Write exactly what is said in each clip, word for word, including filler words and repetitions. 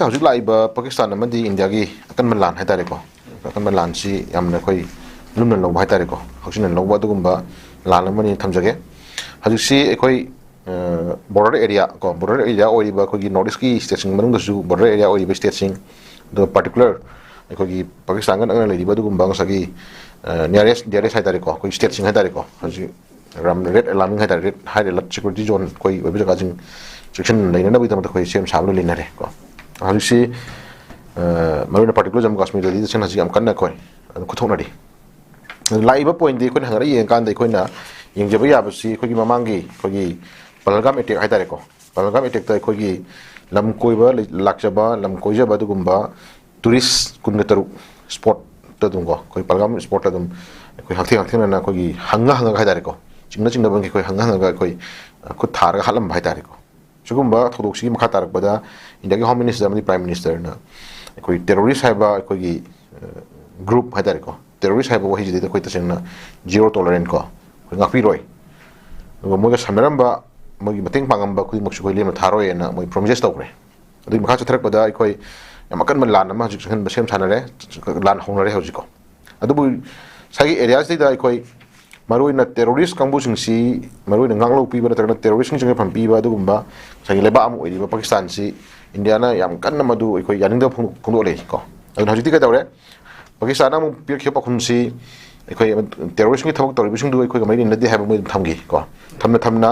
ꯍꯧꯖꯤꯛ ꯂꯥꯛꯏꯕ ꯄꯥꯀꯤꯁꯇꯥꯟ ꯑꯃꯗꯤ ꯏꯟꯗꯤꯌꯥꯒꯤ ꯑꯀꯟꯕ ꯂꯥꯟ ꯍꯥꯏꯇꯥꯔꯦꯀꯣ, ꯑꯀꯟꯕ ꯂꯥꯟꯁꯤ ꯌꯥꯝꯅ ꯑꯩꯈꯣꯏ ꯂꯨꯝꯅ ꯂꯧꯕ ꯍꯥꯏꯇꯥꯔꯦꯀꯣ, ꯍꯛꯆꯤꯟꯅ ꯂꯧꯕ ꯑꯗꯨꯒꯨꯝꯕ ꯂꯥꯟ ꯑꯃꯅꯤ ꯊꯝꯖꯒꯦ꯫ ꯍꯧꯖꯤꯛꯁꯤ ꯑꯩꯈꯣꯏ ꯕꯣꯔꯗꯔ ꯑꯦꯔꯤꯌꯥ ꯀꯣ, ꯕꯣꯔꯗꯔ ꯑꯦꯔꯤꯌꯥ ꯑꯣꯏꯔꯤꯕ ꯑꯩꯈꯣꯏꯒꯤ ꯅꯣꯔꯠ ꯏꯁꯀꯤ ꯁ꯭ꯇꯦꯠꯁꯤꯡ ꯃꯅꯨꯡꯗꯁꯨ ꯕꯣꯔꯗꯔ ꯑꯦꯔꯤꯌꯥ ꯑꯣꯏꯔꯤꯕ ꯁ꯭ꯇꯦꯠꯁꯤꯡ, ꯑꯗꯨꯒ ꯄꯥꯔꯇꯤꯀꯨꯂꯔ ꯑꯩꯈꯣꯏꯒꯤ ꯄꯥꯀꯤꯁꯇꯥꯟꯒ ꯅꯛꯅ ꯂꯩꯔꯤꯕ ꯑꯗꯨꯒꯨꯝꯕ ꯉꯁꯥꯏꯒꯤ ꯅꯤꯌꯔꯦꯁ ꯗꯤꯌꯔꯦꯁ ꯍꯥꯏꯇꯥꯔꯦꯀꯣ, ꯑꯩꯈꯣꯏꯒꯤ ꯁ꯭ꯇꯦꯠꯁꯤꯡ ꯍꯥꯏꯇꯥꯔꯦꯀꯣ, ꯍꯧꯖꯤꯛ ꯔꯦꯗ ꯑꯦꯂꯥꯔꯃꯤꯡ ꯍꯥꯏꯇꯥꯔꯦ, ꯔꯦꯗ ꯍꯥꯏ ꯑꯦꯂꯔꯠ ꯁꯦꯀ꯭ꯌꯨꯔꯤꯇꯤ ꯖꯣꯟ ꯑꯩꯈꯣꯏ ꯑꯣꯏꯕ ꯖꯒꯥꯁꯤꯡ ꯆꯦꯛꯁꯤꯟ ꯂꯩꯅꯅꯕꯒꯤꯗꯃꯛꯇ ꯑꯩꯈꯣꯏ ꯁꯦꯝ ꯁꯥꯕ ꯂꯣꯏ ꯂꯩꯅꯔꯦ ꯀꯣ꯫ ꯍꯧꯖꯤꯛꯁꯤ ꯃꯔꯨꯑꯣꯏꯅ ꯄꯥꯔꯇꯤꯀꯨꯂꯔ ꯖꯝꯃꯨ ꯀꯥꯁꯃꯤꯔꯗꯗꯤ ꯇꯁꯦꯡꯅ ꯍꯧꯖꯤꯛ ꯌꯥꯝ ꯀꯟꯅ ꯑꯩꯈꯣꯏ ꯑꯗꯨꯝ ꯈꯨꯠꯊꯣꯛꯅꯔꯤ꯫ ꯂꯥꯛꯏꯕ ꯄꯣꯏꯟꯗꯤ ꯑꯩꯈꯣꯏꯅ ꯍꯪꯒꯠꯂ ꯌꯦꯡꯉꯀꯥꯟꯗ ꯑꯩꯈꯣꯏꯅ ꯌꯦꯡꯖꯕ ꯌꯥꯕꯁꯤ ꯑꯩꯈꯣꯏꯒꯤ ꯃꯃꯥꯡꯒꯤ ꯑꯩꯈꯣꯏꯒꯤ ꯄꯍꯜꯒꯥꯝ ꯑꯦꯇꯦꯛ ꯍꯥꯏꯇꯥꯔꯦꯀꯣ, ꯄꯍꯜꯒꯥꯝ ꯑꯦꯇꯦꯛꯇ ꯑꯩꯈꯣꯏꯒꯤ ꯂꯝ ꯀꯣꯏꯕ ꯂꯩ-, ꯂꯥꯛꯆꯕ ꯂꯝ ꯀꯣꯏꯖꯕ ꯑꯗꯨꯒꯨꯝꯕ ꯇꯨꯔꯤꯁ ꯀꯨꯟꯒ ꯇꯔꯨꯛ ꯁ꯭ꯄꯣꯠꯇ ꯑꯗꯨꯝꯀꯣ, ꯑꯩꯈꯣꯏ ꯄꯍꯜꯒꯥꯝ ꯁ꯭ꯄꯣꯠꯇ ꯑꯗꯨꯝ ꯑꯩꯈꯣꯏ ꯍꯛꯊꯦꯡ ꯍꯛꯊꯦꯡꯅꯅ ꯑꯩꯈꯣꯏꯒꯤ ꯍꯪꯉ ꯍꯪꯉꯒ ꯍꯥꯏꯇꯥꯔꯦꯀꯣ, ꯆꯤꯡꯅ ꯆꯤꯡꯅꯕꯒꯤ ꯑꯩꯈꯣꯏ ꯍꯪꯉ ꯍꯪꯉꯒ ꯑꯩꯈꯣꯏ ꯈꯨꯠ ꯊꯥꯔꯒ ꯍꯥꯠꯂꯝꯕ ꯍꯥꯏꯇꯥꯔꯦꯀꯣ꯫ ꯁꯤꯒꯨꯝꯕ ꯊꯧꯗꯣꯛꯁꯤꯒꯤ ꯃꯈꯥ ꯇꯥꯔꯛꯄꯗ ꯏꯟꯗꯤꯌꯥꯒꯤ ꯍꯣꯝ ꯃꯤꯅꯤꯁꯇꯔ ꯑꯃꯗꯤ ꯄ꯭ꯔꯥꯏꯝ ꯃꯤꯅꯤꯁꯇꯔꯅ ꯑꯩꯈꯣꯏ ꯇꯦꯔꯣꯔꯤꯁ ꯍꯥꯏꯕ ꯑꯩꯈꯣꯏꯒꯤ ꯒ꯭ꯔꯨꯞ ꯍꯥꯏꯇꯥꯔꯦꯀꯣ, ꯇꯦꯔꯣꯔꯤꯁ ꯍꯥꯏꯕ ꯋꯥꯍꯩꯁꯤꯗꯤ ꯑꯩꯈꯣꯏ ꯇꯁꯦꯡꯅ ꯖꯤꯔꯣ ꯇꯣꯂꯔꯦꯟ ꯀꯣ, ꯑꯩꯈꯣꯏ ꯉꯥꯛꯄꯤꯔꯣꯏ꯫ ꯑꯗꯨꯒ ꯃꯣꯏꯒ ꯁꯝꯅꯔꯝꯕ, ꯃꯣꯏꯒꯤ ꯃꯇꯦꯡ ꯄꯥꯡꯉꯝꯕ ꯈꯨꯗꯤꯡꯃꯛꯁꯨ ꯑꯩꯈꯣꯏ ꯂꯦꯝꯅ ꯊꯥꯔꯣꯏꯅ ꯃꯣꯏ ꯄ꯭ꯔꯣꯃꯤꯁ ꯇꯧꯈ꯭ꯔꯦ꯫ ꯑꯗꯨꯒꯤ ꯃꯈꯥ ꯆꯠꯊꯔꯛꯄꯗ ꯑꯩꯈꯣꯏ ꯌꯥꯝ ꯑꯀꯟꯕ ꯂꯥꯟ ꯑꯃ ꯍꯧꯖꯤꯛ ꯆꯪꯍꯟꯕ ꯁꯦꯝ ꯁꯥꯟꯅꯔꯦ, ꯂꯥꯟ ꯍꯧꯅꯔꯦ ꯍꯧꯖꯤꯛꯀꯣ꯫ ꯑꯗꯨꯕꯨ ꯉꯁꯥꯏꯒꯤ ꯑꯦꯔꯤꯌꯥꯁꯤꯗ ꯑꯩꯈꯣꯏ ꯃꯔꯨꯑꯣꯏꯅ ꯇꯦꯔꯣꯔꯤꯁ ꯀꯥꯡꯕꯨꯁꯤꯡꯁꯤ ꯃꯔꯨꯑꯣꯏꯅ ꯉꯥꯛꯂꯧ ꯄꯤꯕ ꯅꯠꯇ꯭ꯔꯒꯅ ꯇꯦꯔꯣꯔꯤꯁꯁꯤꯡ ꯆꯪꯖꯐꯝ ꯄꯤꯕ ꯑꯗꯨꯒꯨꯝꯕ ꯉꯁꯥꯏꯒꯤ ꯂꯩꯕꯥꯛ ꯑꯃ ꯑꯣꯏꯔꯤꯕ ꯄꯥꯀꯤꯁꯇꯥꯟꯁꯤ ꯏꯟꯗꯤꯌꯥꯅ ꯌꯥꯝ ꯀꯟꯅ ꯃꯗꯨ ꯑꯩꯈꯣꯏ ꯌꯥꯅꯤꯡꯗꯕ ꯐꯣꯡꯗꯣꯛ-, ꯐꯣꯡꯗꯣꯛꯂꯛꯏ ꯀꯣ꯫ ꯑꯗꯨꯅ ꯍꯧꯖꯤꯛꯇꯤ ꯀꯩꯗꯧꯔꯦ? ꯄꯥꯀꯤꯁꯇꯥꯟꯅ ꯑꯃꯨꯛ ꯄꯤꯔꯛꯈꯤꯕ ꯄꯥꯎꯈꯨꯝꯁꯤ ꯑꯩꯈꯣꯏ ꯇꯦꯔꯣꯔꯤꯁꯀꯤ ꯊꯕꯛ ꯇꯧꯔꯤꯕꯁꯤꯡꯗꯨ ꯑꯩꯈꯣꯏꯒ ꯃꯔꯤ ꯂꯩꯅꯗꯦ ꯍꯥꯏꯕ ꯃꯣꯏ ꯑꯗꯨꯝ ꯊꯝꯈꯤ ꯀꯣ꯫ ꯊꯝꯅ ꯊꯝꯅ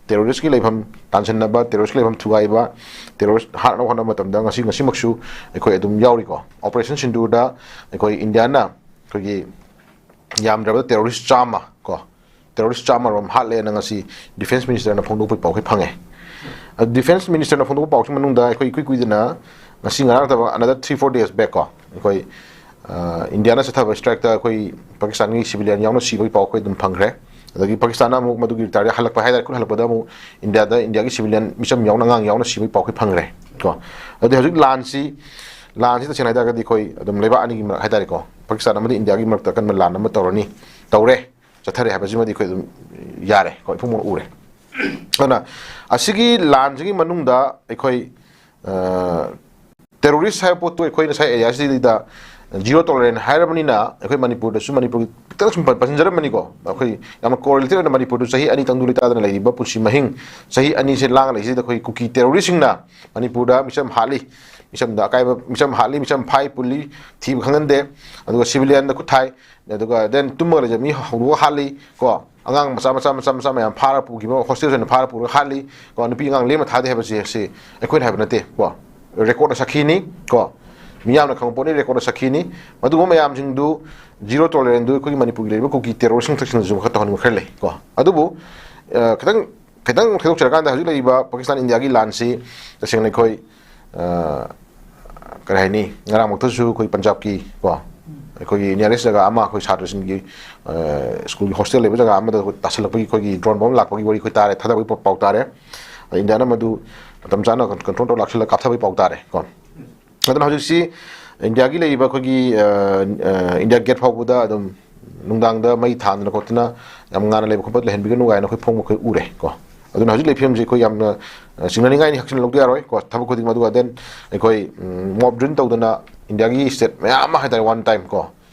ꯇꯦꯔꯣꯔꯤꯁꯀꯤ ꯂꯩꯐꯝ ꯇꯥꯟꯁꯤꯟꯅꯕ, ꯇꯦꯔꯣꯔꯤꯁꯀꯤ ꯂꯩꯐꯝ ꯊꯨꯒꯥꯏꯕ, ꯇꯦꯔꯣꯔꯤꯁ ꯍꯥꯠꯅꯕ ꯍꯣꯠꯅꯕ ꯃꯇꯝꯗ ꯉꯁꯤ, ꯉꯁꯤꯃꯛꯁꯨ ꯑꯩꯈꯣꯏ ꯑꯗꯨꯝ ꯌꯥꯎꯔꯤꯀꯣ꯫ ꯑꯣꯄꯔꯦꯁꯟ ꯁꯤꯟꯗꯨꯔꯗ ꯑꯩꯈꯣꯏ ꯏꯟꯗꯤꯌꯥꯅ ꯑꯩꯈꯣꯏꯒꯤ ꯌꯥꯝꯗ꯭ꯔꯕꯗ ꯇꯦꯔꯣꯔꯤꯁ ꯆꯥꯝꯃ ꯀꯣ, ꯇꯦꯔꯣꯔꯤꯁ ꯆꯥꯝꯃ ꯔꯣꯝ ꯍꯥꯠꯂꯦꯅ ꯉꯁꯤ ꯗꯤꯐꯦꯟꯁ ꯃꯤꯅꯤꯁꯇꯔꯅ ꯐꯣꯡꯗꯣꯛꯄꯒꯤ ꯄꯥꯎ ꯑꯩꯈꯣꯏ ꯐꯪꯉꯦ꯫ ꯑꯗꯨ ꯗꯤꯐꯦꯟꯁ ꯃꯤꯅꯤꯁꯇꯔꯅ ꯐꯣꯡꯗꯣꯛꯄ ꯄꯥꯎꯁꯤ ꯃꯅꯨꯡꯗ ꯑꯩꯈꯣꯏ ꯏꯀꯨꯏ ꯀꯨꯏꯗꯅ ꯉꯁꯤ ꯉꯔꯥꯡ ꯅꯠꯇꯕ another three four days back ꯀꯣ, ꯑꯩꯈꯣꯏ, ꯑ, ꯏꯟꯗꯤꯌꯥꯅ ꯆꯠꯊꯕ ꯁ꯭ꯇ꯭ꯔꯥꯏꯛꯇ ꯑꯩꯈꯣꯏ ꯄꯥꯀꯤꯁꯇꯥꯟꯒꯤ ꯁꯤꯚꯤꯂꯤꯌꯟ ꯌꯥꯎꯅ ꯁꯤꯕꯒꯤ ꯄꯥꯎ ꯑꯩꯈꯣꯏ ꯑꯗꯨꯝ ꯐꯪꯈ꯭ꯔꯦ꯫ ꯑꯗꯒꯤ ꯄꯥꯀꯤꯁꯇꯥꯟꯅ ꯑꯃꯨꯛ ꯃꯗꯨꯒꯤ ꯔꯤꯇꯥꯌꯔ ꯍꯜꯂꯛꯄ ꯍꯥꯏꯇꯥꯔꯦ, ꯈꯨꯠ ꯍꯜꯂꯛꯄꯗ ꯑꯃꯨꯛ ꯏꯟꯗꯤꯌꯥꯗ, ꯏꯟꯗꯤꯌꯥꯒꯤ ꯁꯤꯚꯤꯂꯤꯌꯟ ꯃꯤꯆꯝ ꯌꯥꯎꯅ, ꯑꯉꯥꯡ ꯌꯥꯎꯅ ꯁꯤꯕꯒꯤ ꯄꯥꯎ ꯑꯩꯈꯣꯏ ꯐꯪꯈ꯭ꯔꯦ ꯀꯣ꯫ ꯑꯗꯨꯗꯤ ꯍꯧꯖꯤꯛ ꯂꯥꯟꯁꯤ, ꯂꯥꯟꯁꯤ ꯇꯁꯦꯡꯅ ꯍꯥꯏꯇꯥꯔꯒꯗꯤ ꯑꯩꯈꯣꯏ ꯑꯗꯨꯝ ꯂꯩꯕꯥꯛ ꯑꯅꯤꯒꯤ ꯃꯔꯛ ꯍꯥꯏꯇꯥꯔꯦꯀꯣ, ꯄꯥꯀꯤꯁꯇꯥꯟ ꯑꯃꯗꯤ ꯏꯟꯗꯤꯌꯥꯒꯤ ꯃꯔꯛꯇ ꯑꯀꯟꯕ ꯂꯥꯟ ꯑꯃ ꯇꯧꯔꯅꯤ, ꯇꯧꯔꯦ, ꯆꯠꯊꯔꯦ ꯍꯥꯏꯕꯁꯤꯃꯗꯤ ꯑꯩꯈꯣꯏ ꯑꯗꯨꯝ ꯌꯥꯔꯦ ꯀꯣ, ꯏꯐꯣꯡ ꯐꯣꯡꯅ ꯎꯔꯦ꯫ ꯑꯗꯨꯅ ꯑꯁꯤꯒꯤ ꯂꯥꯟꯁꯤꯒꯤ ꯃꯅꯨꯡꯗ ꯑꯩꯈꯣꯏ, ꯑ, ꯇꯨꯔꯤꯁ ꯍꯥꯏꯕ ꯄꯣꯠꯇꯨ ꯑꯩꯈꯣꯏ ꯉꯁꯥꯏ ꯑꯦꯔꯤꯌꯥꯁꯤꯗꯩꯗ ꯖꯤꯔꯣ ꯇꯣꯂꯔꯦꯟ ꯍꯥꯏꯔꯕꯅꯤꯅ, ꯑꯩꯈꯣꯏ ꯃꯅꯤꯄꯨꯔꯗꯁꯨ, ꯃꯅꯤꯄꯨꯔꯒꯤ ꯈꯤꯇꯪ ꯁꯨꯝ ꯄꯟ-, ꯄꯟꯖꯔꯝꯕꯅꯤꯀꯣ, ꯑꯩꯈꯣꯏ ꯌꯥꯝꯅ ꯀꯣꯔꯤꯂꯦꯇꯦꯠ ꯑꯣꯏꯅ ꯃꯅꯤꯄꯨꯔꯗꯨ ꯆꯍꯤ ꯑꯅꯤꯇꯪꯗꯨ ꯂꯩꯇꯥꯗꯅ ꯂꯩꯔꯤꯕ ꯄꯨꯟꯁꯤ ꯃꯍꯤꯡ, ꯆꯍꯤ ꯑꯅꯤꯁꯦ ꯂꯥꯡꯉ ꯂꯩꯁꯤꯗ ꯑꯩꯈꯣꯏ ꯀꯨꯀꯤ ꯇꯦꯔꯣꯔꯤꯁꯁꯤꯡꯅ ꯃꯅꯤꯄꯨꯔꯗ ꯃꯤꯆꯝ ꯍꯥꯠꯂꯤ, ꯃꯤꯆꯝꯗ ꯑꯀꯥꯏꯕ, ꯃꯤꯆꯝ ꯍꯥꯠꯂꯤ, ꯃꯤꯆꯝ ꯐꯥꯏ ꯄꯨꯜꯂꯤ, ꯊꯤꯕ ꯈꯪꯍꯟꯗꯦ, ꯑꯗꯨꯒ ꯁꯤꯚꯤꯂꯤꯌꯟꯗ ꯈꯨꯠ ꯊꯥꯏ, ꯑꯗꯨꯒ then ꯇꯨꯝꯃꯒ ꯂꯩꯖꯕ ꯃꯤ ꯍꯧꯗꯣꯛꯑ ꯍꯥꯠꯂꯤ ꯀꯣ, ꯑꯉꯥꯡ ꯃꯆꯥ ꯃꯆꯥ ꯃꯆꯥ ꯃꯆꯥ ꯃꯌꯥꯝ ꯐꯥꯔ ꯄꯨꯈꯤꯕ, ꯍꯣꯁꯇꯦꯜ ꯑꯣꯏꯅ ꯐꯥꯔ ꯄꯨꯔꯒ ꯍꯥꯠꯂꯤ ꯀꯣ, ꯅꯨꯄꯤ ꯑꯉꯥꯡ ꯂꯦꯝꯅ ꯊꯥꯗꯦ ꯍꯥꯏꯕꯁꯦ ꯁꯤ ꯑꯩꯈꯣꯏꯅ ꯍꯥꯏꯕ ꯅꯠꯇꯦ ꯀꯣ, ꯔꯦꯀꯣꯔꯠꯅ ꯁꯥꯈꯤꯅꯤ ꯀꯣ, ꯃꯤꯌꯥꯝꯅ ꯈꯪꯕ ꯄꯣꯠꯅꯤ, ꯔꯦꯀꯣꯔꯠꯅ ꯁꯥꯈꯤꯅꯤ꯫ ꯃꯗꯨꯒꯨꯝꯕ ꯃꯌꯥꯝꯁꯤꯡꯗꯨ ꯖꯤꯔꯣ ꯇꯣꯂꯔꯦꯟꯗꯨ ꯑꯩꯈꯣꯏꯒꯤ ꯃꯅꯤꯄꯨꯔꯒꯤ ꯂꯩꯔꯤꯕ ꯀꯨꯀꯤ ꯇꯦꯔꯣꯔꯤꯁꯁꯤꯡ ꯃꯊꯛꯁꯤꯡꯗꯁꯨ ꯃꯈ ꯇꯧꯍꯟꯅꯤꯡꯕ ꯈꯔ ꯂꯩ ꯀꯣ꯫ ꯑꯗꯨꯕꯨ, ꯑ, ꯈꯤꯇꯪ, ꯈꯤꯇꯪ ꯈꯥꯏꯗꯣꯛꯆꯔꯀꯥꯟꯗ ꯍꯧꯖꯤꯛ ꯂꯩꯔꯤꯕ ꯄꯥꯀꯤꯁꯇꯥꯟ ꯏꯟꯗꯤꯌꯥꯒꯤ ꯂꯥꯟꯁꯤ ꯇꯁꯦꯡꯅ ꯑꯩꯈꯣꯏ, ꯑ, ꯀꯔꯤ ꯍꯥꯏꯅꯤ, ꯉꯔꯥꯡꯃꯛꯇꯁꯨ ꯑꯩꯈꯣꯏ ꯄꯟꯖꯥꯕꯀꯤ ꯀꯣ, ꯑꯩꯈꯣꯏꯒꯤ ꯅꯤꯌꯔꯦꯁ ꯖꯒꯥ ꯑꯃ ꯑꯩꯈꯣꯏ ꯁꯥꯇ꯭ꯔꯁꯤꯡꯒꯤ, ꯑ, ꯁ꯭ꯀꯨꯜꯒꯤ ꯍꯣꯁꯇꯦꯜ ꯂꯩꯕ ꯖꯒꯥ ꯑꯃꯗ ꯑꯩꯈꯣꯏ ꯇꯥꯁꯤꯜꯂꯛꯄꯒꯤ ꯑꯩꯈꯣꯏꯒꯤ ꯗ꯭ꯔꯣꯟ ꯕꯣꯝ ꯂꯥꯛꯄꯒꯤ ꯋꯥꯔꯤ ꯑꯩꯈꯣꯏ ꯇꯥꯔꯦ, ꯊꯥꯗꯕꯒꯤ ꯄꯥꯎ ꯇꯥꯔꯦ꯫ ꯏꯟꯗꯤꯌꯥꯅ ꯃꯗꯨ ꯃꯇꯝ ꯆꯥꯅ ꯀꯟ-, ꯀꯟꯇ꯭ꯔꯣꯜ ꯇꯧꯔ ꯂꯥꯛꯁꯤꯜꯂ ꯀꯥꯞꯊꯕꯒꯤ ꯄꯥꯎ ꯇꯥꯔꯦ ꯀꯣ꯫ ꯑꯗꯨꯅ ꯍꯧꯖꯤꯛꯁꯤ ꯏꯟꯗꯤꯌꯥꯒꯤ ꯂꯩꯔꯤꯕ ꯑꯩꯈꯣꯏꯒꯤ, ꯑ, ꯑ, ꯏꯟꯗꯤꯌꯥ ꯒꯦꯠ ꯐꯥꯎꯕꯗ ꯑꯗꯨꯝ ꯅꯨꯡꯗꯥꯡꯗ ꯃꯩ ꯊꯥꯟꯗꯅ ꯈꯣꯠꯇꯅ ꯌꯥꯝ ꯉꯥꯟꯅ ꯂꯩꯕ ꯈꯣꯠꯄ ꯂꯩꯍꯟꯕꯤꯒꯅꯨ ꯀꯥꯏꯅ ꯑꯩꯈꯣꯏ ꯐꯣꯡꯕ ꯑꯩꯈꯣꯏ ꯎꯔꯦ ꯀꯣ꯫ ꯑꯗꯨꯅ ꯍꯧꯖꯤꯛ ꯂꯩꯔꯤꯕ ꯐꯤꯕꯝꯁꯤ ꯑꯩꯈꯣꯏ ꯌꯥꯝꯅ, ꯑ, ꯆꯤꯡꯅꯅꯤꯡꯉꯥꯏꯅꯤ, ꯍꯛꯆꯤꯟꯅ ꯂꯧꯗ ꯌꯥꯔꯣꯏ ꯀꯣ, ꯊꯕꯛ ꯈꯨꯗꯤꯡꯃꯛ꯫ ꯑꯗꯨꯒ then ꯑꯩꯈꯣꯏ, ꯎꯝ, ꯃꯣꯞ ꯗ꯭ꯔꯤꯜ ꯇꯧꯗꯅ ꯏꯟꯗꯤꯌꯥꯒꯤ ꯁ꯭ꯇꯦꯠ ꯃꯌꯥꯝ ꯑꯃ ꯍꯥꯏꯇꯥꯔꯦ, ꯋꯥꯟ ꯇꯥꯏꯝ ꯀꯣ,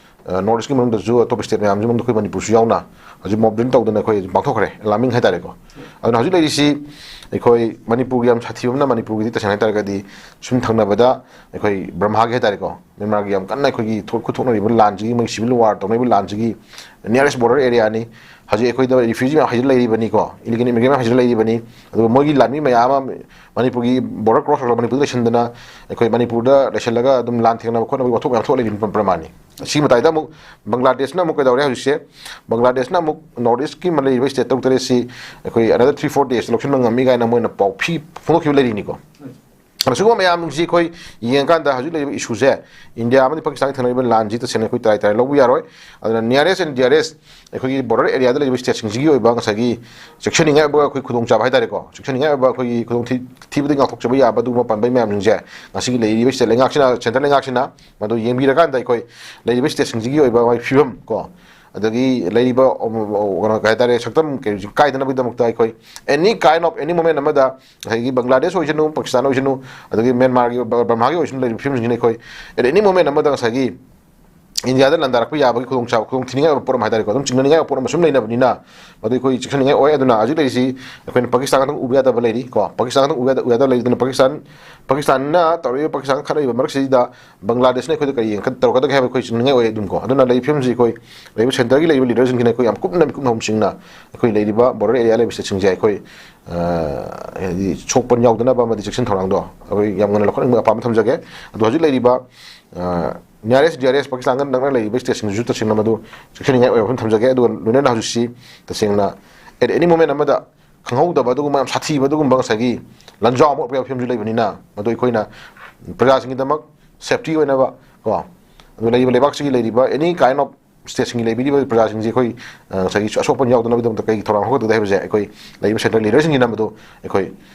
ꯑ, ꯅꯣꯔꯠ ꯏꯁꯀꯤ ꯃꯅꯨꯡꯗꯁꯨ ꯑꯇꯣꯞꯄ ꯁ꯭ꯇꯦꯠ ꯃꯌꯥꯝꯁꯤ ꯃꯅꯨꯡꯗ ꯑꯩꯈꯣꯏ ꯃꯅꯤꯄꯨꯔꯁꯨ ꯌꯥꯎꯅ ꯍꯧꯖꯤꯛ ꯃꯣꯞ ꯗ꯭ꯔꯤꯜ ꯇꯧꯗꯅ ꯑꯩꯈꯣꯏ ꯄꯥꯡꯊꯣꯛꯈ꯭ꯔꯦ, ꯑꯦꯂꯥꯔꯃꯤꯡ ꯍꯥꯏꯇꯥꯔꯦꯀꯣ꯫ ꯑꯗꯨꯅ ꯍꯧꯖꯤꯛ ꯂꯩꯔꯤꯁꯤ ꯑꯩꯈꯣꯏ ꯃꯅꯤꯄꯨꯔꯒꯤ ꯌꯥꯝ ꯁꯥꯊꯤꯕ ꯑꯃꯅ, ꯃꯅꯤꯄꯨꯔꯒꯤꯗꯤ ꯇꯁꯦꯡꯅ ꯍꯥꯏꯇꯥꯔꯒꯗꯤ ꯁꯨꯝ ꯊꯪꯅꯕꯗ ꯑꯩꯈꯣꯏ ꯕ꯭ꯔꯝꯍꯥꯒꯤ ꯍꯥꯏꯇꯥꯔꯦꯀꯣ, ꯃ꯭ꯌꯥꯟꯃꯥꯔꯒꯤ ꯌꯥꯝ ꯀꯟꯅ ꯑꯩꯈꯣꯏꯒꯤ ꯊꯣꯛ-, ꯈꯨꯠꯊꯣꯛꯅꯔꯤꯕ ꯂꯥꯟꯁꯤꯒꯤ, ꯃꯣꯏ ꯁꯤꯚꯤꯜ ꯋꯥꯔ ꯇꯧꯅꯔꯤꯕ ꯂꯥꯟꯁꯤꯒꯤ ꯅꯤꯌꯔꯦꯁ ꯕꯣꯔꯗꯔ ꯑꯦꯔꯤꯌꯥꯅꯤ꯫ ꯍꯧꯖꯤꯛ ꯑꯩꯈꯣꯏꯗ ꯔꯤꯐ꯭ꯌꯨꯖꯤ ꯃꯌꯥꯝ ꯍꯧꯖꯤꯛ ꯂꯩꯔꯤꯕꯅꯤꯀꯣ, ꯏꯂꯤꯒꯦꯜ ꯏꯃꯤꯒ꯭ꯔꯦꯟ ꯃꯌꯥꯝ ꯍꯧꯖꯤꯛ ꯂꯩꯔꯤꯕꯅꯤ꯫ ꯑꯗꯨꯒ ꯃꯣꯏꯒꯤ ꯂꯥꯟꯃꯤ ꯃꯌꯥꯝ ꯑꯃ ꯃꯅꯤꯄꯨꯔꯒꯤ ꯕꯣꯔꯗꯔ ꯀ꯭ꯔꯣꯁ ꯇꯧꯔꯒ ꯃꯅꯤꯄꯨꯔꯗ ꯂꯩꯁꯤꯟꯗꯅ ꯑꯩꯈꯣꯏ ꯃꯅꯤꯄꯨꯔꯗ ꯂꯩꯁꯤꯜꯂꯒ ꯑꯗꯨꯝ ꯂꯥꯟ ꯊꯦꯡꯅꯕ ꯈꯣꯠꯅꯕꯒꯤ ꯋꯥꯊꯣꯛ ꯃꯌꯥꯝ ꯊꯣꯛꯂꯛꯂꯤꯕ ꯄ꯭ꯔꯃꯥꯟꯅꯤ꯫ ꯁꯤꯒꯤ ꯃꯇꯥꯏꯗ ꯑꯃꯨꯛ ꯕꯪꯒ꯭ꯂꯥꯗꯦꯁꯅ ꯑꯃꯨꯛ ꯀꯩꯗꯧꯔꯦ ꯍꯧꯖꯤꯛꯁꯦ? ꯕꯪꯒ꯭ꯂꯥꯗꯦꯁꯅ ꯑꯃꯨꯛ ꯅꯣꯔꯠ ꯏꯁꯀꯤ ꯂꯩꯔꯤꯕ ꯁ꯭ꯇꯦꯠ ꯇꯔꯨꯛ ꯇꯔꯦꯠꯁꯤ ꯑꯩꯈꯣꯏ another three four days ꯂꯧꯁꯤꯟꯕ ꯉꯝꯃꯤ ꯀꯥꯏꯅ ꯃꯣꯏꯅ ꯄꯥꯎ ꯐꯤ ꯐꯣꯡꯗꯣꯛꯈꯤꯕ ꯂꯩꯔꯤꯅꯤꯀꯣ꯫ ꯑꯁꯤꯒꯨꯝꯕ ꯃꯌꯥꯝꯁꯤ ꯑꯩꯈꯣꯏ ꯌꯦꯡꯉꯀꯥꯟꯗ ꯍꯧꯖꯤꯛ ꯂꯩꯔꯤꯕ ꯏꯁꯨꯁꯦ, ꯏꯟꯗꯤꯌꯥ ꯑꯃꯗꯤ ꯄꯥꯀꯤꯁꯇꯥꯟꯒꯤ ꯊꯪꯅꯔꯤꯕ ꯂꯥꯟꯁꯤ ꯇꯁꯦꯡꯅ ꯑꯩꯈꯣꯏ ꯇꯔꯥꯏ ꯇꯔꯥꯏ ꯂꯧꯕ ꯌꯥꯔꯣꯏ꯫ ꯑꯗꯨꯅ nearest and dearest ꯑꯩꯈꯣꯏꯒꯤ ꯕꯣꯔꯗꯔ ꯑꯦꯔꯤꯌꯥꯗ ꯂꯩꯔꯤꯕ ꯁ꯭ꯇꯦꯠꯁꯤꯡꯁꯤꯒꯤ ꯑꯣꯏꯕ ꯉꯁꯥꯏꯒꯤ ꯆꯦꯛꯁꯤꯟꯅꯤꯡꯉꯥꯏ ꯑꯣꯏꯕ ꯑꯩꯈꯣꯏ ꯈꯨꯗꯣꯡꯆꯥꯕ ꯍꯥꯏꯇꯥꯔꯦꯀꯣ, ꯆꯦꯛꯁꯤꯟꯅꯤꯡꯉꯥꯏ ꯑꯣꯏꯕ ꯑꯩꯈꯣꯏꯒꯤ ꯈꯨꯗꯣꯡ ꯊꯤ-, ꯊꯤꯕꯗꯒꯤ ꯉꯥꯛꯊꯣꯛꯆꯕ ꯌꯥꯕ ꯑꯗꯨꯒꯨꯝꯕ ꯄꯥꯟꯕꯩ ꯃꯌꯥꯝꯁꯤꯡꯁꯦ ꯉꯁꯤꯒꯤ ꯂꯩꯔꯤꯕ ꯁ꯭ꯇꯦꯠ ꯂꯩꯉꯥꯛꯁꯤꯅ, ꯁꯦꯟꯇ꯭ꯔꯦꯜ ꯂꯩꯉꯥꯛꯁꯤꯅ ꯃꯗꯨ ꯌꯦꯡꯕꯤꯔꯀꯥꯟꯗ ꯑꯩꯈꯣꯏ ꯂꯩꯔꯤꯕ ꯁ꯭ꯇꯦꯠꯁꯤꯡꯁꯤꯒꯤ ꯑꯣꯏꯕ ꯃꯥꯒꯤ ꯐꯤꯕꯝ ꯀꯣ, ꯑꯗꯒꯤ ꯂꯩꯔꯤꯕ, ꯑꯝ, ꯀꯩꯅꯣ, ꯀꯩ ꯍꯥꯏꯇꯥꯔꯦ, ꯁꯛꯇꯝ ꯀꯩ-, ꯀꯥꯏꯗꯅꯕꯒꯤꯗꯃꯛꯇ ꯑꯩꯈꯣꯏ any kind of, any moment ꯑꯃꯗ ꯉꯁꯥꯏꯒꯤ ꯕꯪꯒ꯭ꯂꯥꯗꯦꯁ ꯑꯣꯏꯁꯅꯨ, ꯄꯥꯀꯤꯁꯇꯥꯟ ꯑꯣꯏꯁꯅꯨ, ꯑꯗꯒꯤ ꯃ꯭ꯌꯥꯟꯃꯥꯔꯒꯤ, ꯕ-, ꯕꯔꯃꯥꯒꯤ ꯑꯣꯏꯁꯅꯨ, ꯂꯩꯔꯤꯕ ꯐꯤꯕꯝꯁꯤꯡꯁꯤꯅ ꯑꯩꯈꯣꯏ at any moment ꯑꯃꯗ ꯉꯁꯥꯏꯒꯤ ꯏꯟꯗꯤꯌꯥꯗ ꯂꯥꯟꯗꯥꯔꯛꯄ ꯌꯥꯕꯒꯤ ꯈꯨꯗꯣꯡꯆꯥꯕ, ꯈꯨꯗꯣꯡꯊꯤꯅꯤꯡꯉꯥꯏ ꯑꯣꯏꯕ ꯄꯣꯠ ꯑꯃ ꯍꯥꯏꯇꯥꯔꯦꯀꯣ, ꯑꯗꯨꯝ ꯆꯤꯡꯅꯅꯤꯡꯉꯥꯏ ꯑꯣꯏꯕ ꯄꯣꯠ ꯑꯃ ꯁꯨꯝ ꯂꯩꯅꯕꯅꯤꯅ, ꯃꯗꯨ ꯑꯩꯈꯣꯏ ꯆꯦꯛꯁꯤꯟꯅꯤꯡꯉꯥꯏ ꯑꯣꯏ꯫ ꯑꯗꯨꯅ ꯍꯧꯖꯤꯛ ꯂꯩꯔꯤꯁꯤ ꯑꯩꯈꯣꯏꯅ ꯄꯥꯀꯤꯁꯇꯥꯟ ꯈꯛꯇꯪ ꯎꯕ ꯌꯥꯗꯕ ꯂꯩꯔꯤ ꯀꯣ, ꯄꯥꯀꯤꯁꯇꯥꯟ ꯈꯛꯇꯪ ꯎꯕ ꯌꯥꯗ-, ꯎꯕ ꯌꯥꯗꯕ ꯂꯩꯔꯤ꯫ ꯑꯗꯨꯅ ꯄꯥꯀꯤꯁꯇꯥꯟ, ꯄꯥꯀꯤꯁꯇꯥꯟꯅ ꯇꯧꯔꯤꯕ, ꯄꯥꯀꯤꯁꯇꯥꯟ ꯈꯠꯅꯔꯤꯕ ꯃꯔꯛꯁꯤꯗ ꯕꯪꯒ꯭ꯂꯥꯗꯦꯁꯅ ꯑꯩꯈꯣꯏꯗ ꯀꯔꯤ ꯌꯦꯡꯈꯠ-, ꯇꯧꯔꯛꯀꯗꯒꯦ ꯍꯥꯏꯕ ꯑꯩꯈꯣꯏ ꯆꯤꯡꯅꯅꯤꯡꯉꯥꯏ ꯑꯣꯏ ꯑꯗꯨꯝ ꯀꯣ꯫ ꯑꯗꯨꯅ ꯂꯩꯔꯤꯕ ꯐꯤꯕꯝꯁꯤ ꯑꯩꯈꯣꯏ ꯂꯩꯔꯤꯕ ꯁꯦꯟꯇꯔꯒꯤ ꯂꯩꯔꯤꯕ ꯂꯤꯗꯔꯁꯤꯡꯁꯤꯅ ꯑꯩꯈꯣꯏ ꯌꯥꯝ ꯀꯨꯞꯅ ꯃꯤꯀꯨꯞꯅ ꯍꯧꯝꯁꯤꯡꯅ ꯑꯩꯈꯣꯏ ꯂꯩꯔꯤꯕ ꯕꯣꯔꯗꯔ ꯑꯦꯔꯤꯌꯥ ꯂꯩꯕ ꯁ꯭ꯇꯦꯠꯁꯤꯡꯁꯦ ꯑꯩꯈꯣꯏ, ꯑ, ꯍꯥꯏꯗꯤ ꯁꯣꯛꯄ ꯌꯥꯎꯗꯅꯕ ꯑꯃꯗꯤ ꯆꯦꯛꯁꯤꯟ ꯊꯧꯔꯥꯡꯗꯣ ꯑꯩꯈꯣꯏ ꯌꯥꯝ ꯉꯟꯅ ꯂꯧꯈꯠꯅꯤꯡꯕ ꯑꯄꯥꯝꯕ ꯊꯝꯖꯒꯦ꯫ ꯑꯗꯣ ꯍꯧꯖꯤꯛ ꯂꯩꯔꯤꯕ, ꯑ, nearest, dearest ꯄꯥꯀꯤꯁꯇꯥꯟꯒ ꯅꯛꯅ ꯂꯩꯔꯤꯕ ꯁ꯭ꯇꯦꯠꯁꯤꯡꯁꯤꯁꯨ ꯇꯁꯦꯡꯅ ꯃꯗꯨ ꯆꯦꯛꯁꯤꯟꯅꯤꯡꯉꯥꯏ ꯑꯣꯏꯕ ꯋꯥꯐꯝ ꯊꯝꯖꯒꯦ꯫ ꯑꯗꯨꯒ ꯂꯣꯏꯅꯅ ꯍꯧꯖꯤꯛꯁꯤ ꯇꯁꯦꯡꯅ at any moment ꯑꯃꯗ ꯈꯪꯍꯧꯗꯕ ꯑꯗꯨꯒꯨꯝꯕ ꯌꯥꯝ ꯁꯥꯊꯤꯕ ꯑꯗꯨꯒꯨꯝꯕ ꯉꯁꯥꯏꯒꯤ ꯂꯥꯟꯖꯥꯎ ꯑꯃ ꯑꯣꯏꯔꯛꯄ ꯌꯥꯕ ꯐꯤꯕꯝꯁꯨ ꯂꯩꯕꯅꯤꯅ, ꯃꯗꯨ ꯑꯩꯈꯣꯏꯅ ꯄ꯭ꯔꯖꯥꯁꯤꯡꯒꯤꯗꯃꯛ ꯁꯦꯐꯇꯤ ꯑꯣꯏꯅꯕ ꯀꯣ, ꯑꯗꯨꯒ ꯂꯩꯔꯤꯕ ꯂꯩꯕꯥꯛꯁꯤꯒꯤ ꯂꯩꯔꯤꯕ any kind of ꯁ꯭ꯇꯦꯠꯁꯤꯡꯒꯤ ꯂꯩꯕꯤꯔꯤꯕ ꯄ꯭ꯔꯖꯥꯁꯤꯡꯁꯤ ꯑꯩꯈꯣꯏ, ꯑ, ꯉꯁꯥꯏꯒꯤ ꯑꯁꯣꯛꯄ ꯌꯥꯎꯗꯅꯕꯒꯤꯗꯃꯛꯇ ꯀꯩ ꯊꯧꯔꯥꯡ ꯂꯧꯈꯠꯀꯗꯒꯦ ꯍꯥꯏꯕꯁꯦ ꯑꯩꯈꯣꯏ ꯂꯩꯔꯤꯕ ꯁꯦꯟꯇꯔ ꯂꯤꯗꯔꯁꯤꯡꯒꯤꯅ ꯃꯗꯨ ꯑꯩꯈꯣꯏ,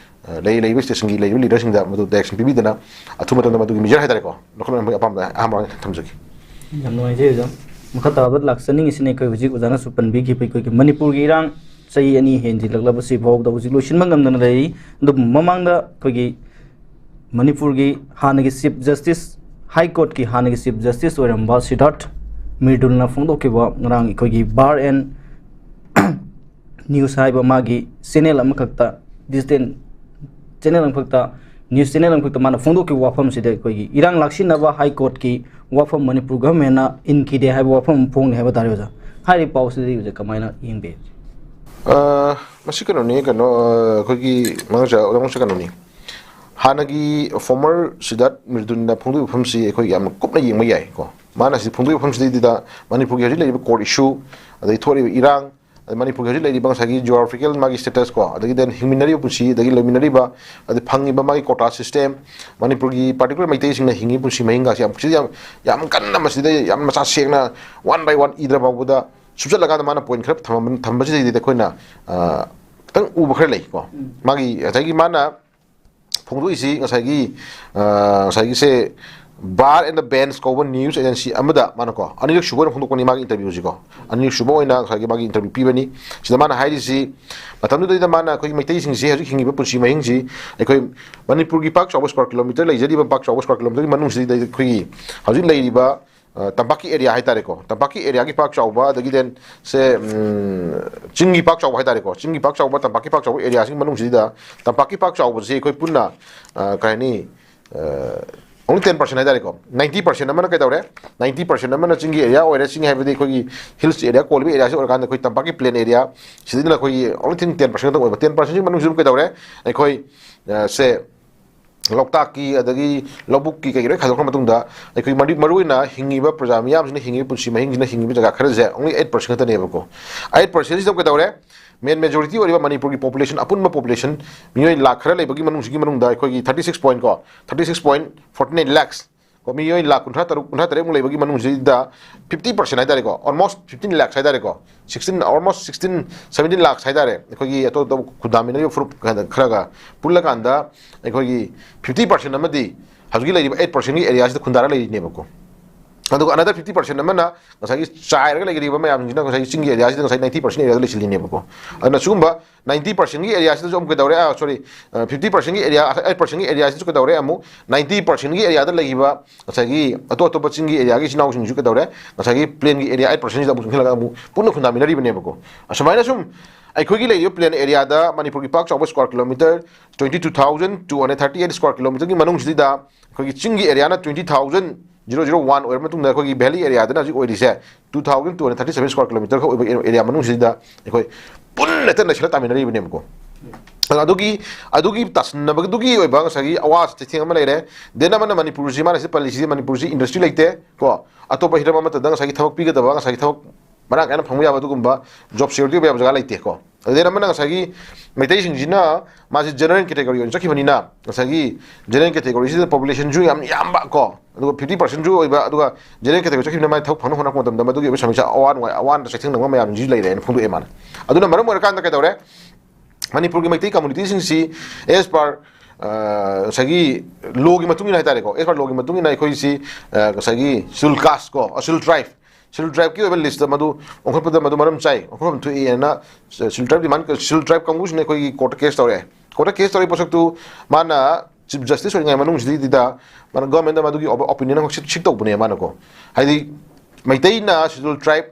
ꯑ, ꯂꯩ-, ꯂꯩꯔꯤꯕ ꯁ꯭ꯇꯦꯠꯁꯤꯡꯒꯤ ꯂꯩꯔꯤꯕ ꯂꯤꯗꯔꯁꯤꯡꯗ ꯃꯗꯨ ꯗꯥꯏꯔꯦꯛꯁꯟ ꯄꯤꯕꯤꯗꯅ ꯑꯊꯨꯕ ꯃꯇꯝꯗ ꯃꯗꯨꯒꯤ ꯃꯤꯖꯔ ꯍꯥꯏꯇꯥꯔꯦꯀꯣ, ꯂꯧꯈꯠꯅꯕꯒꯤ ꯑꯄꯥꯝꯕ ꯑꯍꯥꯟꯕ ꯊꯝꯖꯒꯦ꯫ ꯌꯥꯝ ꯅꯨꯡꯉꯥꯏꯖꯩ ꯑꯣꯖꯥ꯫ ꯃꯈꯥ ꯇꯥꯕ ꯂꯥꯛꯆꯅꯤꯡꯉꯤꯁꯤꯅ ꯑꯩꯈꯣꯏ ꯍꯧꯖꯤꯛ ꯑꯣꯖꯥꯅꯁꯨ ꯄꯟꯕꯤꯈꯤꯕ ꯑꯩꯈꯣꯏꯒꯤ ꯃꯅꯤꯄꯨꯔꯒꯤ ꯏꯔꯥꯡ ꯆꯍꯤ ꯑꯅꯤ ꯍꯦꯟꯖꯤꯜꯂꯛꯂꯕꯁꯤ ꯐꯥꯎꯕꯗ ꯍꯧꯖꯤꯛ ꯂꯣꯏꯁꯤꯟꯕ ꯉꯝꯗꯅ ꯂꯩꯔꯤ꯫ ꯑꯗꯨꯕꯨ ꯃꯃꯥꯡꯗ ꯑꯩꯈꯣꯏꯒꯤ ꯃꯅꯤꯄꯨꯔꯒꯤ ꯍꯥꯟꯅꯒꯤ Chief Justice, High Courtꯀꯤ ꯍꯥꯟꯅꯒꯤ Chief Justice ꯑꯣꯏꯔꯝꯕ ꯁꯤꯗꯥꯔꯊ ꯃꯤꯔꯗꯨꯜꯅ ꯐꯣꯡꯗꯣꯛꯈꯤꯕ ꯉꯔꯥꯡ ꯑꯩꯈꯣꯏꯒꯤ Bar and News ꯍꯥꯏꯕ ꯃꯥꯒꯤ channel ꯑꯃꯈꯛꯇ, digital channel ꯑꯃꯈꯛꯇ, news channel ꯑꯃꯈꯛꯇ ꯃꯥꯅ ꯐꯣꯡꯗꯣꯛꯈꯤꯕ ꯋꯥꯐꯝꯁꯤꯗ ꯑꯩꯈꯣꯏꯒꯤ ꯏꯔꯥꯡ ꯂꯥꯛꯁꯤꯟꯅꯕ High Courtꯀꯤ ꯋꯥꯐꯝ ꯃꯅꯤꯄꯨꯔ governmentꯅ ꯏꯟꯈꯤꯗꯦ ꯍꯥꯏꯕ ꯋꯥꯐꯝ ꯑꯃ ꯐꯣꯡꯉꯦ ꯍꯥꯏꯕ ꯇꯥꯔꯦ ꯑꯣꯖꯥ꯫ ꯍꯥꯏꯔꯤꯕ ꯄꯥꯎꯁꯤꯗꯤ ꯑꯣꯖꯥ ꯀꯃꯥꯏꯅ ꯌꯦꯡꯕꯤ? ꯑ, ꯃꯁꯤ ꯀꯩꯅꯣꯅꯤ, ꯀꯩꯅꯣ, ꯑ, ꯑꯩꯈꯣꯏꯒꯤ ꯃꯉꯛꯆ-, ꯃꯉꯛꯆ ꯀꯩꯅꯣꯅꯤ꯫ ꯍꯥꯟꯅꯒꯤ former ꯁꯤꯗꯥꯔꯊ ꯃꯤꯔꯗꯨꯜꯅ ꯐꯣꯡꯗꯣꯛꯏꯕ ꯋꯥꯐꯝꯁꯤ ꯑꯩꯈꯣꯏ ꯌꯥꯝꯅ ꯀꯨꯞꯅ ꯌꯦꯡꯕ ꯌꯥꯏꯀꯣ꯫ ꯃꯥꯅ ꯁꯤ ꯐꯣꯡꯗꯣꯛꯏꯕ ꯋꯥꯐꯝꯁꯤꯗꯩꯗꯨꯗ ꯃꯅꯤꯄꯨꯔꯒꯤ ꯍꯧꯖꯤꯛ ꯂꯩꯔꯤꯕ court issue, ꯑꯗꯩ ꯊꯣꯛꯂꯤꯕ ꯏꯔꯥꯡ, ꯑꯗꯩ ꯃꯅꯤꯄꯨꯔꯒꯤ ꯍꯧꯖꯤꯛ ꯂꯩꯔꯤꯕ ꯉꯁꯥꯏꯒꯤ geographical ꯃꯥꯒꯤ status ꯀꯣ, ꯑꯗꯒꯤ then ꯍꯤꯡꯃꯤꯟꯅꯔꯤꯕ ꯄꯨꯟꯁꯤ, ꯑꯗꯒꯤ ꯂꯩꯃꯤꯟꯅꯔꯤꯕ, ꯑꯗꯩ ꯐꯪꯉꯤꯕ ꯃꯥꯒꯤ quota system, ꯃꯅꯤꯄꯨꯔꯒꯤ particular ꯃꯩꯇꯩꯁꯤꯡꯅ ꯍꯤꯡꯉꯤ ꯄꯨꯟꯁꯤ ꯃꯍꯤꯡꯒꯁꯦ ꯌꯥꯝ, ꯁꯤꯗ ꯌꯥꯝ, ꯌꯥꯝ ꯀꯟꯅ ꯃꯁꯤꯗ ꯌꯥꯝ ꯃꯆꯥ ꯁꯦꯡꯅ one by one ꯏꯗ꯭ꯔ ꯐꯥꯎꯕꯗ ꯁꯨꯞꯆꯠꯂꯀꯥꯟꯗ ꯃꯥꯅ point ꯈꯔ ꯊꯝꯃꯝ-, ꯊꯝꯕꯁꯤꯗꯩꯗꯤ ꯑꯩꯈꯣꯏꯅ, ꯑ, ꯈꯤꯇꯪ ꯎꯕ ꯈꯔ ꯂꯩꯀꯣ꯫ ꯎꯝ꯫ ꯃꯥꯒꯤ ꯉꯁꯥꯏꯒꯤ ꯃꯥꯅ ꯐꯣꯡꯗꯣꯛꯏꯁꯤ ꯉꯁꯥꯏꯒꯤ, ꯑ, ꯉꯁꯥꯏꯒꯤꯁꯦ Bar and the Bench ꯀꯧꯕ news agency ꯑꯃꯗ ꯃꯥꯅꯀꯣ ꯑꯅꯤꯔꯛ ꯁꯨꯕ ꯑꯣꯏꯅ ꯐꯣꯡꯗꯣꯛꯄꯅꯤ ꯃꯥꯒꯤ interview ꯁꯤꯀꯣ꯫ ꯑꯅꯤꯔꯛ ꯁꯨꯕ ꯑꯣꯏꯅ ꯉꯁꯥꯏꯒꯤ ꯃꯥꯒꯤ interview ꯄꯤꯕꯅꯤ꯫ ꯁꯤꯗ ꯃꯥꯅ ꯍꯥꯏꯔꯤꯁꯤ, ꯃꯇꯝꯗꯨꯗꯩꯗ ꯃꯥꯅ ꯑꯩꯈꯣꯏꯒꯤ ꯃꯩꯇꯩꯁꯤꯡꯁꯤ ꯍꯧꯖꯤꯛ ꯍꯤꯡꯉꯤꯕ ꯄꯨꯟꯁꯤ ꯃꯍꯤꯡꯁꯤ, ꯑꯩꯈꯣꯏ ꯃꯅꯤꯄꯨꯔꯒꯤ ꯄꯥꯛ ꯆꯥꯎꯕ square kilometer ꯂꯩꯖꯔꯤꯕ ꯄꯥꯛ ꯆꯥꯎꯕ square kilometerꯒꯤ ꯃꯅꯨꯡꯁꯤꯗ ꯑꯩꯈꯣꯏꯒꯤ ꯍꯧꯖꯤꯛ ꯂꯩꯔꯤꯕ, ꯑ, ꯇꯝꯄꯥꯛꯀꯤ area ꯍꯥꯏꯇꯥꯔꯦꯀꯣ, ꯇꯝꯄꯥꯛꯀꯤ areaꯒꯤ ꯄꯥꯛ ꯆꯥꯎꯕ, ꯑꯗꯒꯤ then ꯁꯦ, ꯎꯝ, ꯆꯤꯡꯒꯤ ꯄꯥꯛ ꯆꯥꯎꯕ ꯍꯥꯏꯇꯥꯔꯦꯀꯣ, ꯆꯤꯡꯒꯤ ꯄꯥꯛ ꯆꯥꯎꯕ, ꯇꯝꯄꯥꯛꯀꯤ ꯄꯥꯛ ꯆꯥꯎꯕ areaꯁꯤꯡꯒꯤ ꯃꯅꯨꯡꯁꯤꯗ ꯇꯝꯄꯥꯛꯀꯤ ꯄꯥꯛ ꯆꯥꯎꯕꯁꯤ ꯑꯩꯈꯣꯏ ꯄꯨꯟꯅ, ꯑ, ꯀꯩ ꯍꯥꯏꯅꯤ, ꯑ, only ten percent ꯍꯥꯏꯇꯥꯔꯦꯀꯣ꯫ Ninety percent ꯑꯃꯅ ꯀꯩꯗꯧꯔꯦ? Ninety percent ꯑꯃꯅ ꯆꯤꯡꯒꯤ area ꯑꯣꯏꯔꯦ꯫ ꯆꯤꯡ ꯍꯥꯏꯕꯗꯤ ꯑꯩꯈꯣꯏꯒꯤ hills area, ꯀꯣꯜꯂꯤꯕ areaꯁꯤ ꯑꯣꯏꯔꯀꯥꯟꯗ ꯑꯩꯈꯣꯏ ꯇꯝꯄꯥꯛꯀꯤ plain area, ꯁꯤꯗꯅ ꯑꯩꯈꯣꯏꯒꯤ only thing ten percent ꯈꯛꯇꯪ ꯑꯣꯏꯕ꯫ Ten percentꯁꯤꯒꯤ ꯃꯅꯨꯡꯁꯤꯗ ꯀꯩꯗꯧꯔꯦ? ꯑꯩꯈꯣꯏ, ꯑ, ꯁꯦ, ꯂꯣꯛꯇꯥꯛꯀꯤ ꯑꯗꯒꯤ ꯂꯧꯕꯨꯛꯀꯤ ꯀꯩꯀꯩ ꯂꯣꯏ ꯈꯥꯏꯗꯣꯛꯈ꯭ꯔ ꯃꯇꯨꯡꯗ, ꯑꯩꯈꯣꯏ ꯃꯔꯨ-, ꯃꯔꯨꯑꯣꯏꯅ ꯍꯤꯡꯉꯤꯕ ꯄ꯭ꯔꯖꯥ ꯃꯤꯌꯥꯝꯁꯤꯅ ꯍꯤꯡꯉꯤꯕ ꯄꯨꯟꯁꯤ ꯃꯍꯤꯡꯁꯤꯅ ꯍꯤꯡꯉꯤꯕ ꯖꯒꯥ ꯈꯔꯁꯦ only eight percent ꯈꯛꯇꯅꯦꯕꯀꯣ꯫ Eight percentꯁꯤꯗ ꯀꯩꯗꯧꯔꯦ? Main majority ꯑꯣꯏꯔꯤꯕ ꯃꯅꯤꯄꯨꯔꯒꯤ population, ꯑꯄꯨꯟꯕ population, ꯃꯤꯑꯣꯏ ꯂꯥꯈ ꯈꯔ ꯂꯩꯕꯒꯤ ꯃꯅꯨꯡꯁꯤꯒꯤ ꯃꯅꯨꯡꯗ ꯑꯩꯈꯣꯏꯒꯤ thirty six point ꯀꯣ, thirty six point forty nine lakhs ꯀꯣ, ꯃꯤꯑꯣꯏ ꯂꯥꯈ ꯀꯨꯟꯊ꯭ꯔꯥ ꯇꯔꯨꯛ, ꯀꯨꯟꯊ꯭ꯔꯥ ꯇꯔꯦꯠꯃꯨꯛ ꯂꯩꯕꯒꯤ ꯃꯅꯨꯡꯁꯤꯗ fifty percent ꯍꯥꯏꯇꯥꯔꯦꯀꯣ, almost fifteen lakhs ꯍꯥꯏꯇꯥꯔꯦꯀꯣ, sixteen, almost sixteen, seventeen lakhs ꯍꯥꯏꯇꯥꯔꯦ, ꯑꯩꯈꯣꯏꯒꯤ ꯑꯇꯣꯞ ꯑꯇꯣꯞꯄ ꯈꯨꯟꯗꯥꯃꯤꯟꯅꯔꯤꯕ ꯐꯨꯔꯨꯞ ꯈꯔꯒ ꯄꯨꯜꯂꯀꯥꯟꯗ ꯑꯩꯈꯣꯏꯒꯤ fifty percent ꯑꯃꯗꯤ ꯍꯧꯖꯤꯛꯀꯤ ꯂꯩꯔꯤꯕ eight percentꯀꯤ areaꯁꯤꯗ ꯈꯨꯟꯗꯥꯔ ꯂꯩꯔꯤꯅꯦꯕꯀꯣ꯫ ꯑꯗꯨꯒ another fifty percent ꯑꯃꯅ ꯉꯁꯥꯏꯒꯤ ꯆꯥꯏꯔꯒ ꯂꯩꯔꯤꯕ ꯃꯌꯥꯝꯁꯤꯡꯁꯤꯅ ꯉꯁꯥꯏꯒꯤ ꯆꯤꯡꯒꯤ areaꯁꯤꯗ ꯉꯁꯥꯏ ninety percent areaꯗ ꯂꯩꯁꯤꯜꯂꯤꯅꯦꯕꯀꯣ꯫ ꯑꯗꯨꯅ ꯁꯤꯒꯨꯝꯕ ninety percentꯀꯤ areaꯁꯤꯗꯁꯨ ꯑꯃꯨꯛ ꯀꯩꯗꯧꯔꯦ? ꯑ, sorry, ꯑ, fifty percentꯀꯤ area, eight percentꯀꯤ areaꯁꯤꯗꯁꯨ ꯀꯩꯗꯧꯔꯦ? ꯑꯃꯨꯛ ninety percentꯀꯤ areaꯗ ꯂꯩꯈꯤꯕ ꯉꯁꯥꯏꯒꯤ ꯑꯇꯣꯞ ꯑꯇꯣꯞꯄ ꯆꯤꯡꯒꯤ areaꯒꯤ ꯏꯆꯤꯟ ꯏꯅꯥꯎꯁꯤꯡꯁꯨ ꯀꯩꯗꯧꯔꯦ? ꯉꯁꯥꯏꯒꯤ plainꯒꯤ area eight percentꯁꯤꯗ ꯑꯃꯨꯛ ꯆꯪꯁꯤꯜꯂꯒ ꯑꯃꯨꯛ ꯄꯨꯟꯅ ꯈꯨꯟꯗꯥꯃꯤꯟꯅꯔꯤꯕꯅꯦꯕꯀꯣ꯫ ꯑꯁꯨꯃꯥꯏꯅ ꯁꯨꯝ ꯑꯩꯈꯣꯏꯒꯤ ꯂꯩꯔꯤꯕ plain areaꯗ ꯃꯅꯤꯄꯨꯔꯒꯤ ꯄꯥꯛ ꯆꯥꯎꯕ square kilometer twenty two thousand two hundred thirty eight square kilometerꯒꯤ ꯃꯅꯨꯡꯁꯤꯗ ꯑꯩꯈꯣꯏꯒꯤ ꯆꯤꯡꯒꯤ areaꯅ twenty thousand zero zero one ꯑꯣꯏꯔ ꯃꯇꯨꯡꯗ ꯑꯩꯈꯣꯏꯒꯤ valley areaꯗꯅ ꯍꯧꯖꯤꯛ ꯑꯣꯏꯔꯤꯁꯦ two thousand two hundred thirty seven square kilometer ꯈꯛ ꯑꯣꯏꯕ area ꯃꯅꯨꯡꯁꯤꯗ ꯑꯩꯈꯣꯏ ꯄꯨꯟꯅ ꯍꯦꯛꯇ ꯅꯩꯁꯜꯂ ꯇꯥꯃꯤꯟꯅꯔꯤꯕꯅꯦꯕꯀꯣ꯫ ꯑꯗꯣ ꯑꯗꯨꯒꯤ, ꯑꯗꯨꯒꯤ ꯇꯥꯁꯤꯟꯅꯕꯗꯨꯒꯤ ꯑꯣꯏꯕ ꯉꯁꯥꯏꯒꯤ ꯑꯋꯥ ꯆꯩꯊꯦꯡ ꯑꯃ ꯂꯩꯔꯦ꯫ Then ꯑꯃꯅ ꯃꯅꯤꯄꯨꯔꯁꯤ, ꯃꯥꯅ ꯁꯤ ꯄꯜꯂꯤꯁꯤꯗꯤ ꯃꯅꯤꯄꯨꯔꯁꯤ industry ꯂꯩꯇꯦ ꯀꯣ, ꯑꯇꯣꯞꯄ ꯍꯤꯔꯝ ꯑꯃꯠꯇꯗ ꯉꯁꯥꯏꯒꯤ ꯊꯕꯛ ꯄꯤꯒꯗꯕ, ꯉꯁꯥꯏꯒꯤ ꯊꯕꯛ ꯃꯔꯥꯡ ꯀꯥꯏꯅ ꯐꯪꯕ ꯌꯥꯕ ꯑꯗꯨꯒꯨꯝꯕ job security ꯑꯣꯏꯕ ꯌꯥꯕ ꯖꯒꯥ ꯂꯩꯇꯦ ꯀꯣ꯫ Then ꯑꯃꯅ ꯉꯁꯥꯏꯒꯤ ꯃꯩꯇꯩꯁꯤꯡꯁꯤꯅ ꯃꯥꯁꯤ general category ꯑꯣꯏꯅ ꯆꯠꯈꯤꯕꯅꯤꯅ, ꯉꯁꯥꯏꯒꯤ general categoryꯁꯤꯗ populationꯁꯨ ꯌꯥꯝ ꯌꯥꯝꯕ ꯀꯣ, ꯑꯗꯨꯒ fifty percentꯁꯨ ꯑꯣꯏꯕ, ꯑꯗꯨꯒ general category ꯆꯠꯈꯤꯕꯅꯤꯅ ꯃꯥꯏ ꯊꯕꯛ ꯐꯪꯅꯕ ꯍꯣꯠꯅꯔꯛꯄ ꯃꯇꯝꯗ ꯃꯗꯨꯒꯤ ꯑꯣꯏꯕ ꯁꯃꯁ꯭ꯌꯥ, ꯑꯋꯥ ꯅꯨꯡꯉꯥꯏ, ꯑꯋꯥ ꯆꯩꯊꯦꯡ ꯅꯪꯕ ꯃꯌꯥꯝꯁꯤꯁꯨ ꯂꯩꯔꯦꯅ ꯐꯣꯡꯗꯣꯛꯑꯦ ꯃꯥꯅ꯫ ꯑꯗꯨꯅ ꯃꯔꯝ ꯑꯣꯏꯔꯀꯥꯟꯗ ꯀꯩꯗꯧꯔꯦ? ꯃꯅꯤꯄꯨꯔꯒꯤ ꯃꯩꯇꯩ communityꯁꯤꯡꯁꯤ as per ꯑ, ꯉꯁꯥꯏꯒꯤ ꯂꯣꯒꯤ ꯃꯇꯨꯡ ꯏꯟꯅ ꯍꯥꯏꯇꯥꯔꯦꯀꯣ, ꯑꯦꯁ ꯄꯥꯔ ꯂꯣꯒꯤ ꯃꯇꯨꯡ ꯏꯟꯅ ꯑꯩꯈꯣꯏꯁꯤ, ꯑ, ꯉꯁꯥꯏꯒꯤ ꯁꯤꯗꯨꯜ ꯀꯥꯁ ꯀꯣ, ꯁꯤꯗꯨꯜ ꯇ꯭ꯔꯥꯏꯕ, ꯁꯤꯗꯨꯜ ꯇ꯭ꯔꯥꯏꯕꯀꯤ ꯑꯣꯏꯕ ꯂꯤꯁꯇ ꯃꯗꯨ ꯑꯣꯟꯈꯠꯄꯗ ꯃꯗꯨ ꯃꯔꯝ ꯆꯥꯏ, ꯑꯣꯟꯈꯠꯐꯝ ꯊꯣꯛꯏꯅ ꯁꯤꯗꯨꯜ ꯇ꯭ꯔꯥꯏꯕ ꯗꯤꯃꯥꯟ, ꯁꯤꯗꯨꯜ ꯇ꯭ꯔꯥꯏꯕ ꯀꯥꯡꯕꯨꯁꯤꯅ ꯑꯩꯈꯣꯏꯒꯤ ꯀꯣꯔꯠꯇ ꯀꯦꯁ ꯇꯧꯔꯛꯑꯦ꯫ ꯀꯣꯔꯠꯇ ꯀꯦꯁ ꯇꯧꯔꯛꯏ ꯄꯣꯠꯁꯛꯇꯨ ꯃꯥꯅ ꯆꯤꯐ ꯖꯁꯇꯤꯁ ꯑꯣꯏꯔꯤꯉꯩ ꯃꯅꯨꯡꯁꯤꯗꯩꯗ ꯃꯥꯅ ꯒꯚꯔꯟꯃꯦꯟꯗ ꯃꯗꯨꯒꯤ ꯑꯣꯄꯤꯅꯤꯌꯟ ꯑꯃꯈꯛ ꯁꯤꯛ ꯇꯧꯕꯅꯦ ꯃꯥꯅꯀꯣ꯫ ꯍꯥꯏꯗꯤ ꯃꯩꯇꯩꯅ ꯁꯤꯗꯨꯜ ꯇ꯭ꯔꯥꯏꯕ